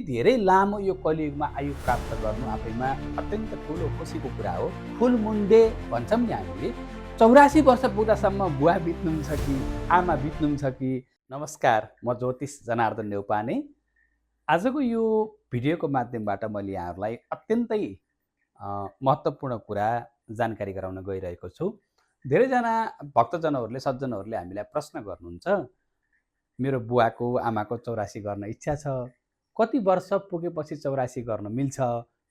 धेरै लामो यो कलियुगमा आयु प्राप्त गर्नु आफैमा अत्यन्त ठुलो खुसीको कुरा हो। फुलमुन्डे भन्छौँ नि हामीले। 84 वर्ष पुग्दासम्म बुवा बित्नुहुन्छ कि आमा बित्नुहुन्छ कि। नमस्कार, म ज्योतिष जनार्दन नेउपाने। आजको यो भिडियोको माध्यमबाट मैले यहाँहरूलाई अत्यन्तै महत्त्वपूर्ण कुरा जानकारी गराउन गइरहेको छु। धेरैजना भक्तजनहरूले सज्जनहरूले हामीलाई प्रश्न गर्नुहुन्छ, मेरो बुवाको आमाको 84 गर्न इच्छा छ, कति वर्ष पुगेपछि 84 गर्न मिल्छ,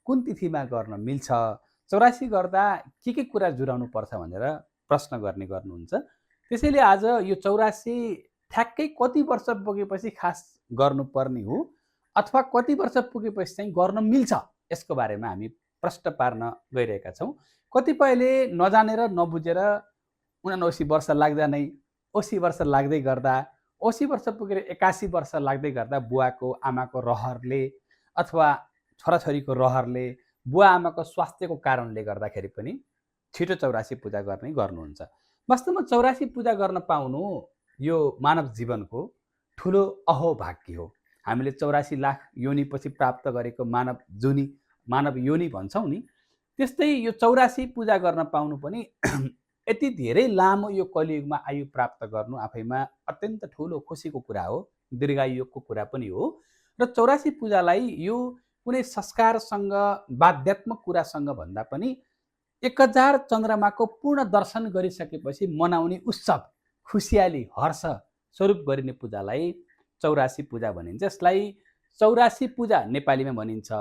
कुन तिथिमा गर्न मिल्छ, 84 गर्दा के कुरा जुराउनु पर्छ भनेर प्रश्न गर्नुहुन्छ। त्यसैले आज यो 84 ठ्याक्कै कति वर्ष पुगेपछि खास गर्नुपर्ने हो अथवा कति वर्ष पुगेपछि चाहिँ गर्न मिल्छ, यसको बारेमा हामी प्रश्न पार्न गइरहेका छौँ। कतिपयले नजानेर नबुझेर 79 वर्ष लाग्दा नै 80 वर्ष लाग्दै गर्दा 80 वर्ष पुगेर 81 वर्ष लाग्दै गर्दा बुवाको आमाको रहरले अथवा छोराछोरीको रहरले बुवा आमाको स्वास्थ्यको कारणले गर्दाखेरि पनि छिटो 84 पूजा गर्नुहुन्छ। वास्तवमा 84 पूजा गर्न पाउनु यो मानव जीवनको ठुलो अहोभाग्य हो। हामीले 84 लाख योनिपछि प्राप्त गरेको मानव योनि भन्छौँ नि, त्यस्तै यो 84 पूजा गर्न पाउनु पनि यति धेरै लामो यो कलियुगमा आयु प्राप्त गर्नु आफैमा अत्यन्त ठुलो खुसीको कुरा हो, दीर्घायुको कुरा पनि हो। र 84 पूजालाई यो कुनै संस्कारसँग बाध्यात्मक कुरासँग भन्दा पनि 1000 चन्द्रमाको पूर्ण दर्शन गरिसकेपछि मनाउने उत्सव, खुसियाली, हर्ष स्वरूप गरिने पूजालाई 84 पूजा भनिन्छ। यसलाई 84 पूजा नेपालीमा भनिन्छ।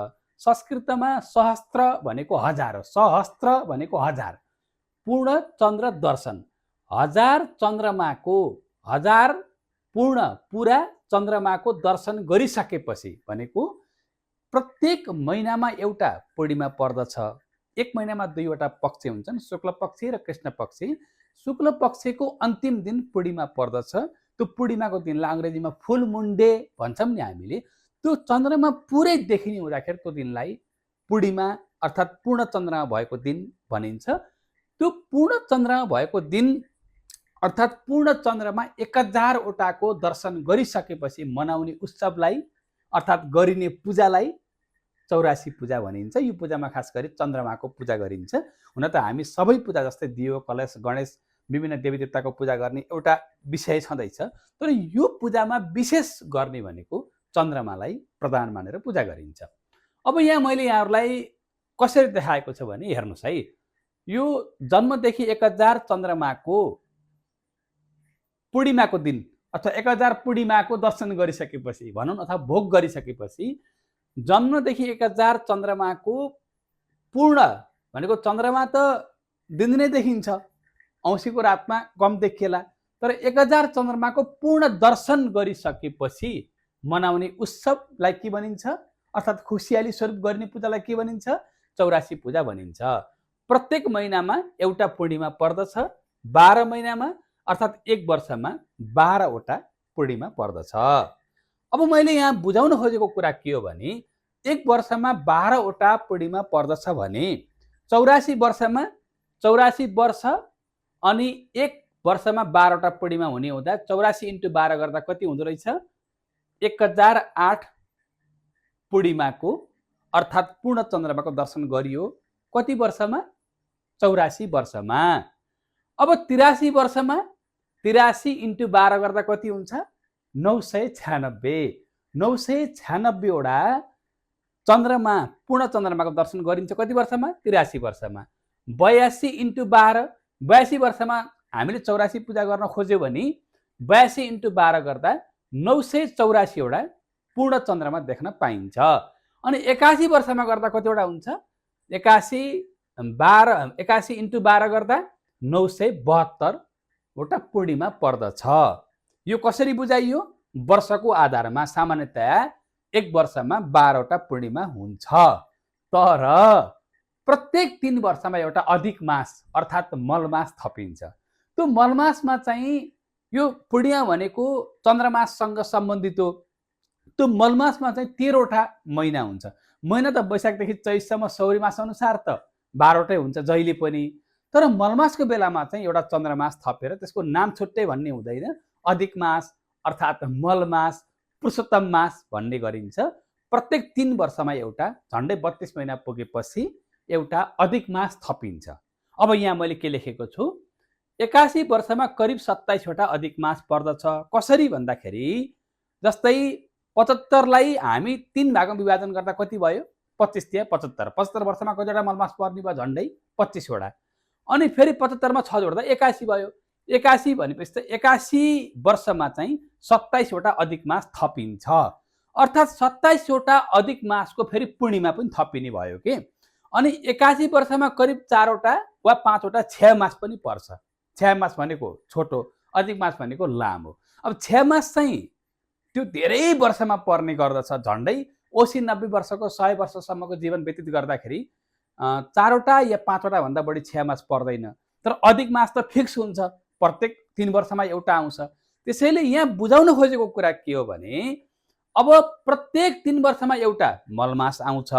संस्कृतमा सहस्त्र भनेको हजार हो, सहस्त्र भनेको हजार, पूर्ण चन्द्र दर्शन, 1000 चन्द्रमाको 1000 पुरा चन्द्रमाको दर्शन गरिसकेपछि भनेको प्रत्येक महिनामा एउटा पूर्णिमा पर्दछ। एक महिनामा दुईवटा पक्ष हुन्छन्, शुक्ल पक्ष र कृष्ण पक्ष। शुक्ल पक्षको अन्तिम दिन पूर्णिमा पर्दछ। त्यो पूर्णिमाको दिनलाई अङ्ग्रेजीमा फुल मुन्डे भन्छौँ नि हामीले। त्यो चन्द्रमा पुरै देखिने हुँदाखेरि त्यो दिनलाई पूर्णिमा अर्थात् पूर्ण चन्द्रमा भएको दिन भनिन्छ। त्यो पूर्ण चन्द्रमा भएको दिन अर्थात् पूर्ण चन्द्रमा 1000 वटाको दर्शन गरिसकेपछि मनाउने उत्सवलाई अर्थात् गरिने पूजालाई 84 पूजा भनिन्छ। यो पूजामा खास गरी चन्द्रमाको पूजा गरिन्छ। हुन त हामी सबै पूजा जस्तै दियो, कलश, गणेश, विभिन्न देवी देवताको पूजा गर्ने एउटा विषय छँदैछ, तर यो पूजामा विशेष गर्ने भनेको चन्द्रमालाई प्रधान मानेर पूजा गरिन्छ। अब यहाँ मैले यहाँहरूलाई कसरी देखाएको छु भने हेर्नुहोस् है। यो जन्मदेखि 1000 चन्द्रमाको पूर्णिमाको दिन अथवा 1000 पूर्णिमाको दर्शन गरिसकेपछि भनौँ अथवा भोग गरिसकेपछि जन्मदेखि 1000 चन्द्रमाको पूर्ण भनेको चन्द्रमा त दिनदिनै देखिन्छ, औँसीको रातमा कम देखिएला, तर 1000 चन्द्रमाको पूर्ण दर्शन गरिसकेपछि मनाउने उत्सवलाई के भनिन्छ अर्थात् खुसियाली स्वरूप गर्ने पूजालाई के भनिन्छ? 84 पूजा भनिन्छ। प्रत्येक महिनामा एउटा पूर्णिमा पर्दछ। 12 महिनामा अर्थात् एक वर्षमा 12 वटा पूर्णिमा पर्दछ। अब मैले यहाँ बुझाउन खोजेको कुरा के हो भने एक वर्षमा 12 वटा पूर्णिमा पर्दछ भने 84 वर्षमा 84 वर्ष अनि एक वर्षमा 12 वटा पूर्णिमा हुने हुँदा 84 × 12 गर्दा कति हुँदो रहेछ? 1008 पूर्णिमाको अर्थात् पूर्ण चन्द्रमाको दर्शन गरियो। कति वर्षमा? 84 वर्षमा। अब 83 वर्षमा 83 × 12 गर्दा कति हुन्छ? 996। 996 वटा चन्द्रमा पूर्ण चन्द्रमाको दर्शन गरिन्छ कति वर्षमा? 83 वर्षमा। 82 × 12 82 वर्षमा हामीले 84 पूजा गर्न खोज्यो भने 82 × 12 गर्दा 984 वटा पूर्ण चन्द्रमा देख्न पाइन्छ। अनि 81 वर्षमा गर्दा कतिवटा हुन्छ? 81 × 12 गर्दा 972 वटा पूर्णिमा पर्दछ। यो कसरी बुझाइयो? वर्षको आधारमा सामान्यतया एक वर्षमा 12 वटा पूर्णिमा हुन्छ, तर प्रत्येक 3 वर्षमा एउटा अधिक मास अर्थात् मलमास थपिन्छ। त्यो मलमासमा चाहिँ यो पूर्णिमा भनेको चन्द्रमाससँग सम्बन्धित हो। त्यो मलमासमा चाहिँ 13 वटा महिना हुन्छ। महिना त वैशाखदेखि चैतसम्म सौर्य मास अनुसार त 12 वटै हुन्छ जहिले पनि, तर मलमासको बेलामा चाहिँ एउटा चन्द्रमास थपेर त्यसको नाम छुट्टै भन्ने हुँदैन, अधिक मास अर्थात् मलमास, पुरुषोत्तम मास भन्ने गरिन्छ। प्रत्येक 3 वर्षमा एउटा झन्डै 32 महिना पुगेपछि एउटा अधिक मास थपिन्छ। अब यहाँ मैले के लेखेको छु, 81 वर्षमा करिब 27 वटा अधिक मास पर्दछ। कसरी भन्दाखेरि जस्तै 75 लाई हामी 3 भागमा विभाजन गर्दा कति भयो? 25 तिया 75। 75 वर्षमा कतिवटा मलमास पर्ने भयो? झन्डै 25 वटा। अनि फेरि 75 मा 6 जोड्दा 81 भयो। 81 भनेपछि त 81 वर्षमा चाहिँ 27 वटा अधिक मास थपिन्छ। अर्थात् 27 वटा अधिक मासको फेरि पूर्णिमा पनि थपिने भयो के। अनि 81 वर्षमा करिब 4 वटा वा 5 वटा क्षय मास पनि पर्छ। क्षय मास भनेको छोटो, अधिक मास भनेको लामो। अब क्षय मास चाहिँ त्यो धेरै वर्षमा पर्ने गर्दछ। झन्डै 80-90 वर्षको 100 वर्षसम्मको जीवन व्यतीत गर्दाखेरि 4 वटा या 5 वटा भन्दा बढी क्षय मास पर्दैन। तर अधिक मास त फिक्स हुन्छ, प्रत्येक 3 वर्षमा एउटा आउँछ। त्यसैले यहाँ बुझाउन खोजेको कुरा के हो भने अब प्रत्येक 3 वर्षमा एउटा मलमास आउँछ।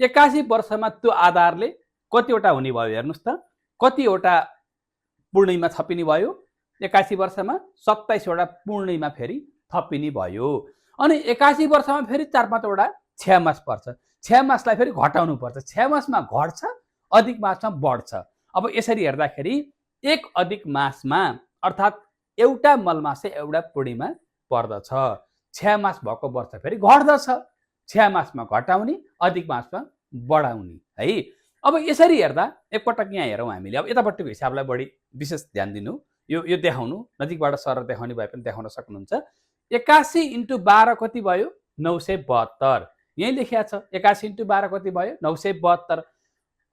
81 वर्षमा त्यो आधारले कतिवटा हुने भयो हेर्नुस् त, कतिवटा पूर्णिमा थपिने भयो? 81 वर्षमा 27 वटा पूर्णिमा फेरि थपिने भयो। अनि 81 वर्षमा फेरि 4-5 वटा क्षय मास पर्छ। क्षय मासलाई फेरि घटाउनु पर्छ। क्षय मासमा घट्छ, अधिक मासमा बढ्छ। अब यसरी हेर्दाखेरि एक अधिक मासमा अर्थात् एउटा मलमास एउटा पूर्णिमा पर्दछ। क्षय मास भएको वर्ष फेरि घट्दछ। क्षय मासमा घटाउने, अधिक मासमा बढाउने है। अब यसरी हेर्दा एकपटक यहाँ हेरौँ हामीले। अब यतापट्टिको हिसाबलाई बढी विशेष ध्यान दिनु, यो देखाउनु, नजिकबाट सर देखाउने भए पनि देखाउन सक्नुहुन्छ। 81 × 12 कति भयो? 972। यही लेखिया छ। 81 × 12 कति भयो? 972।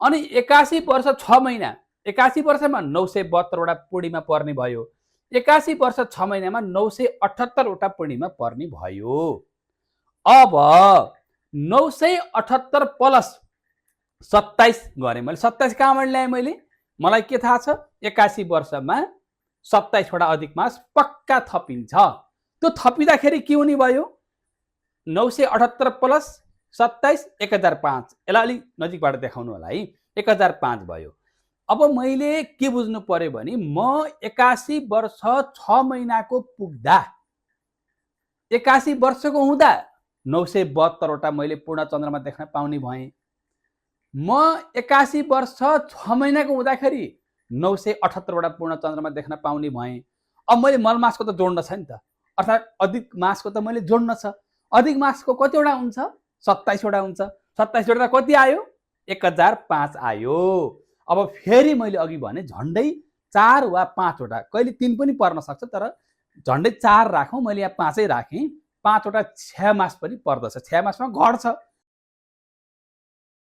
अनि 81 वर्ष 6 महिना, 81 वर्षमा 972 वटा पूर्णिमा पर्ने भयो। 81 वर्ष 6 महिनामा 978 वटा पूर्णिमा पर्ने भयो। अब 978 प्लस 27 गरेँ मैले। 27 कहाँबाट ल्याएँ मैले? मलाई के थाहा छ? 81 वर्षमा 27 वटा अधिक मास पक्का थपिन्छ। त्यो थपिँदाखेरि के हुने भयो? 978 प्लस 27 1005। यसलाई अलिक नजिकबाट देखाउनु होला है। 1005 भयो। अब मैले के बुझ्नु पर्यो भने म 81 वर्ष 6 महिनाको पुग्दा, 81 वर्षको हुँदा 972 वटा मैले पूर्ण चन्द्रमा देख्न पाउने भएँ। म 81 वर्ष 6 महिनाको हुँदाखेरि 978 वटा पूर्ण चन्द्रमा देख्न पाउने भएँ। अब मैले मलमासको त जोड्न छ नि त, अर्थात् अधिक मासको त मैले जोड्न छ। अधिक मासको कतिवटा हुन्छ? 27 वटा हुन्छ। 27 जोड्दा कति आयो? 1005 आयो। अब फेरि मैले अघि भने झन्डै 4 वा 5 वटा, कहिले 3 पनि पर्न सक्छ, तर झन्डै 4 राखौँ, मैले यहाँ 5 राखेँ। 5 वटा क्षय मास पनि पर्दछ। क्षय मासमा घट्छ।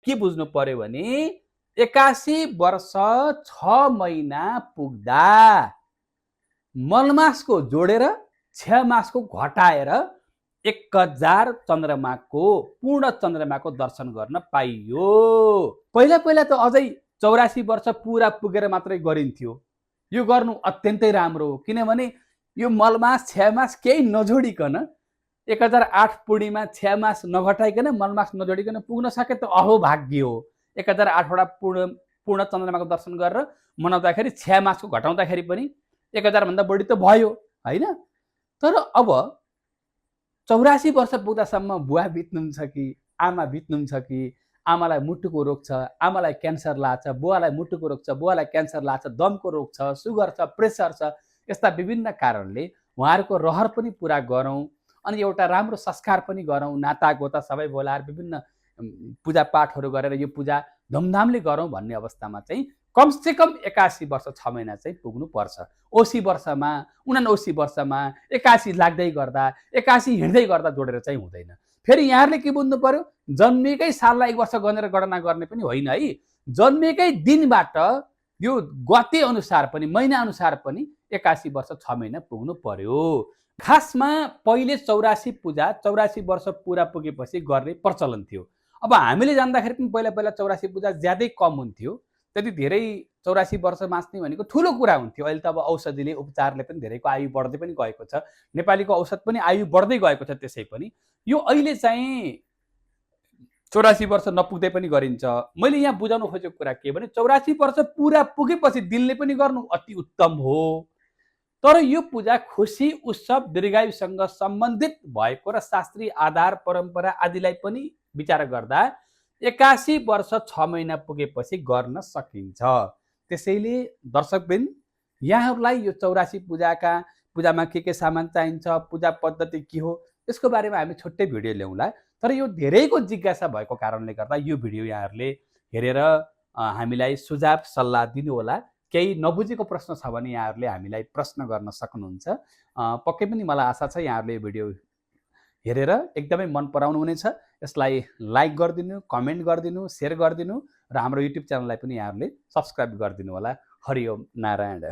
के बुझ्नु पर्यो भने 81 वर्ष 6 महिना पुग्दा मलमासको जोडेर क्षय मासको घटाएर 1000 चन्द्रमाको पूर्ण चन्द्रमाको दर्शन गर्न पाइयो। पहिला पहिला त अझै 84 वर्ष पुरा पुगेर मात्रै गरिन्थ्यो। यो गर्नु अत्यन्तै राम्रो हो, किनभने यो मलमास क्षय मास केही नजोडिकन 1008 पूर्णिमा क्षय मास नघटाइकन मलमास नजोडिकन पुग्न सके त अहो भाग्य हो। 1008 वटा पूर्ण चन्द्रमाको दर्शन गरेर मनाउँदाखेरि क्षय मासको घटाउँदाखेरि पनि 1000 भन्दा बढी त भयो हैन। तर अब 84 वर्ष पुग्दासम्म बुवा बित्नुहुन्छ कि आमा बित्नुहुन्छ कि आमालाई मुटुको रोग छ, आमालाई क्यान्सर लाग्छ, बुवालाई मुटुको रोग छ, बुवालाई क्यान्सर लाग्छ, दमको रोग छ, सुगर छ, प्रेसर छ, यस्ता विभिन्न कारणले उहाँहरूको रहर पनि पुरा गरौँ अनि एउटा राम्रो संस्कार पनि गरौँ, नातागोता सबै बोलाएर विभिन्न पूजापाठहरू गरेर यो पूजा धुमधामले गरौँ भन्ने अवस्थामा चाहिँ कमसेकम 81 वर्ष 6 महिना चाहिँ पुग्नुपर्छ। 80 वर्षमा 79 वर्षमा 81 लाग्दै गर्दा 81 हिँड्दै गर्दा जोडेर चाहिँ हुँदैन। फेरि यहाँहरूले के बुझ्नु पर्यो, जन्मेकै साललाई 1 वर्ष गनेर गणना गर्ने पनि होइन है। जन्मेकै दिनबाट यो गते अनुसार पनि महिना अनुसार पनि 81 वर्ष 6 महिना पुग्नु पर्यो। खासमा पहिले 84 पूजा 84 वर्ष पुरा पुगेपछि गर्ने प्रचलन थियो। अब हामीले जान्दाखेरि पनि पहिला पहिला 84 पूजा ज्यादै कम हुन्थ्यो। त्यति धेरै 84 वर्ष बाँच्ने भनेको ठुलो कुरा हुन्थ्यो। अहिले त अब औषधिले उपचारले पनि धेरैको आयु बढ्दै पनि गएको छ। नेपालीको औषध पनि आयु बढ्दै गएको छ। त्यसै पनि यो अहिले चाहिँ 84 वर्ष नपुग्दै पनि गरिन्छ। मैले यहाँ बुझाउन खोजेको कुरा के भने 84 वर्ष पुरा पुगेपछि दिनले पनि गर्नु अति उत्तम हो। तर यो पूजा खुसी उत्सव दीर्घायुसँग सम्बन्धित भएको र शास्त्रीय आधार परम्परा आदिलाई पनि विचार गर्दा 81 वर्ष 6 महिना पुगेपछि गर्न सकिन्छ। त्यसैले दर्शकवृन्द, यहाँहरूलाई यो 84 पूजामा के सामान चाहिन्छ, पूजा पद्धति के हो, यसको बारेमा हामी छुट्टै भिडियो ल्याउँला। तर यो धेरैको जिज्ञासा भएको कारणले गर्दा यो भिडियो यहाँहरूले हेरेर हामीलाई सुझाव सल्लाह दिनुहोला। केही नबुझेको प्रश्न छ भने यहाँहरूले हामीलाई प्रश्न गर्न सक्नुहुन्छ। पक्कै पनि मलाई आशा छ यहाँहरूले यो भिडियो हेरेर एकदमै मन पराउनु हुनेछ। यसलाई लाइक गरिदिनु, कमेन्ट गरिदिनु, सेयर गरिदिनु र हाम्रो युट्युब च्यानललाई पनि यहाँहरूले सब्स्क्राइब गरिदिनु होला। हरि ओम नारायण।